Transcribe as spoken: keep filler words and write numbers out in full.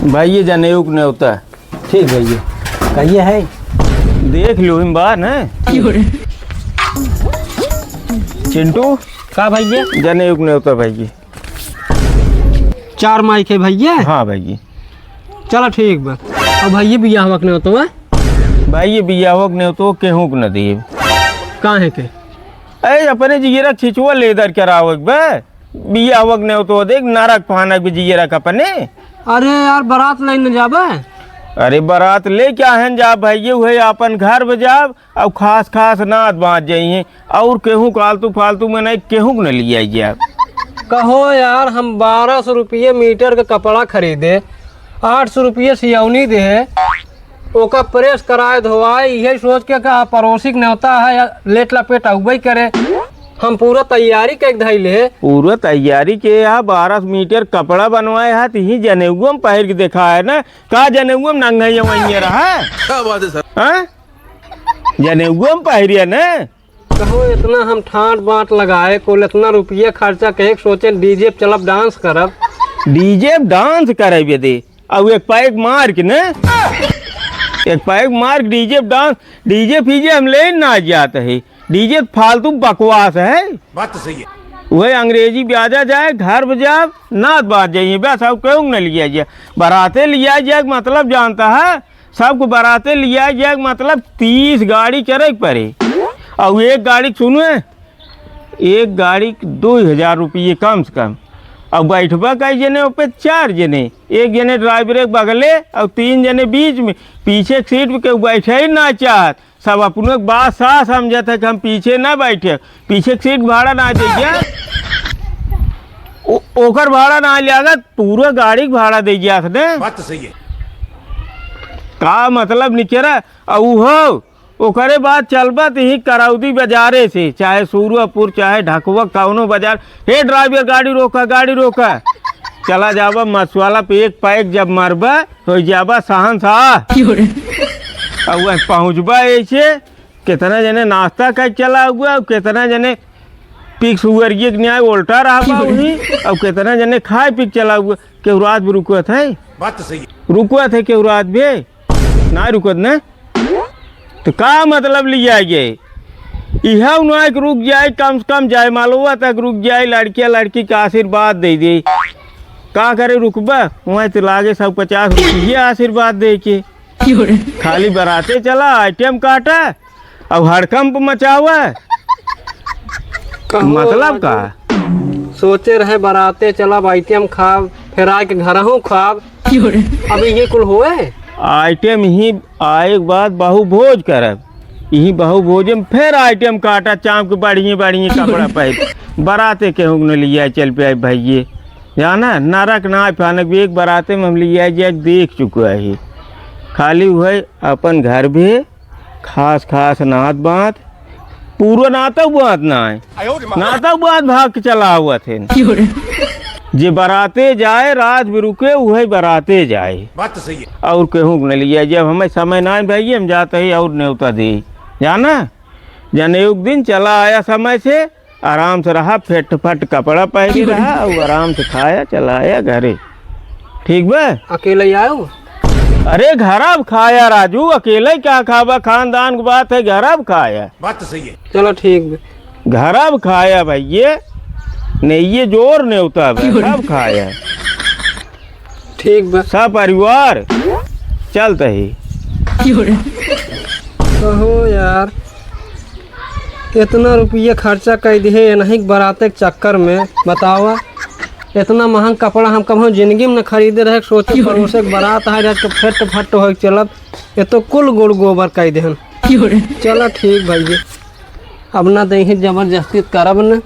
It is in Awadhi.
भाई, ये जनेऊ के नेवता। ठीक भैया, कहिए है। देख लो, हम बार न। चिंटू। का भैया? जनेऊ के नेवता भाई। चार माइक है भैया? हाँ भाई। चलो ठीक बा। अब भैया, बियाहवा के नेवता बा? भाई, ये बियाहवा के नेवता केहू के न देब। काहे के? ए, अपने जियरा खिचवा लेदर करावे के बा। बियाहवा के नेवता देख, नरक फानक भी जियरा के अपने। अरे यार, बारात लेने जाबे? अरे, बारात ले क्या है जाब भाई, ये हुए अपन घर में जाब, अब खास खास नात बाँच जाइए, और केहू के आलतू फालतू में नहीं, केहू के न लियाई जाब। कहो यार, हम बारह सौ रुपये मीटर के कपड़ा खरीदे, आठ सौ रुपये सियौनी दे, ओका प्रेस कराए धोआए, इहे सोच के का पड़ोसी के नेवता है, या लेट लपेट अउबे करे। हम पूरा तैयारी के धइले। पूरा तैयारी के, या बारह मीटर कपड़ा बनवाए हा, तिही जनेउआ में पहिर के देखा है ना, का जनेउआ में नंगा ही वहीं रहा? क्या बात है सर? हाँ? जनेउआ में पहिरिया ना? कहो, इतना हम ठाट बाट लगाए, कुल इतना रुपया खर्चा, कहे के सोचे डीजे पे चलब, डांस करब। डीजे पे डांस करे बदे, अब एक पैक मार के न, एक पैक मार के डीजे पे डांस, डीजे फीजे हम ले ना जात है, डीजे फालतू बकवास है। बात तो सही है। वही अंग्रेजी बाजा जाए, घर बजाब, नात बाज जाइए, बस अब कहूँ न लिया जाए, बराते लिया जाए, मतलब जानता है, सबको बराते लिया जाए, मतलब तीस गाड़ी चढ़े के पड़े। और एक गाड़ी के सुनो, एक गाड़ी के दो हजार रुपये कम से कम। और बैठबा कई जने ओपे? चार जने, एक जने ड्राइवर के बगले और तीन जने बीच में। पीछे के सीट पे केहू बैठे ही ना चाहत, सब अपने के बादशाह समझत है कि हम पीछे ना बैठे, पीछे के सीट भाड़ा ना दे गया। ओ-, ओकर भाड़ा ना लागत, पूरा गाड़ी के भाड़ा दे गया ने। बात तो सही है। का मतलब निकरा? आ उहो, ओकरे बाद चलबा तिही करौदी बाजारे से, चाहे सूरपुर, चाहे ढकवा, कौनो बाजार, "हे ड्राइवर, गाड़ी रोका, गाड़ी रोका।" चला जाबा मछुआला पे एक पैक जब मारबा, तो जाबा शहंशाह। क्यों रे? अब वह पहुँचबा ऐसे, कितना जने नाश्ता कर चला हुआ, और कितना जने पिक सुअरिये के न्याय उल्टा रहा बा उही, और कितना जने खाए पी के चला हुआ। केहू रात भी रुकत है? बात तो सही है। रुकत है केहू रात भी? ना रुकत ना। तो का मतलब लिया गए? इहउ ना कि रुक जाए, कम से कम जयमालवा तक रुक जाए, लड़किया लड़की का आशीर्वाद दे दे। का करे रुकबा? वहीं तो लागे सौ पचास रुपये आशीर्वाद दे के। खाली बराते चला, आइटम काटा, अब हड़कंप मचावा। कहो मतलब का? राजू, सोचे रहे बराते चलब, आइटम खाब, फिर आके घरहू खाब। अब ये कुल होए? आइटम ही आए के बाद बहु भोज करब, यही बहु भोज में फिर आइटम काटा, चाँप के बढ़िया बढ़िया कपड़ा पहन, बराते केहू न लिया चल पे भैये। जाना, नरक ना फानक भी एक बराते में हम लिया जाए, देख चुका है। खाली वह अपन घर भी खास खास नात बात, पूरा नातक बात ना है। आयो रे माँ। नातक बात भाग के चला हुआ थे। जे बराते जाए, रात भी रुके, वही बराते जाए। बात तो सही है। और केहू के न लिया, जब हमें समय ना है भाई, हम जाते ही और न्योता दे। जाना, जनेऊ के दिन चला आया समय से, आराम से रहा, फिट फट कपड़ा पहने रहा और आराम से खाया, चला आया घरे। ठीक बा? अकेले ही आयो? अरे, घरा ब खाया राजू, अकेले क्या खाबा? खानदान की बात है, घरा ब खाया। बात तो सही है। चलो ठीक बा। घरा ब खाया भैये, नहीं ये जोर न्योता बा, सब खाया। ठीक बा। सब परिवार चलत ही। कहो यार, इतना रुपया खर्चा कर दिहे इन्हीं के बराते के चक्कर में, बतावा। इतना महंग कपड़ा हम कबहूँ जिंदगी में न खरीदे रहे, सोचे पड़ोसे के बरात आ जाए तो फिट फट हो चलब, ये तो कुल गुड़ गोबर कर देहन। चला ठीक भैया, अब ना देही जबरदस्ती करब न।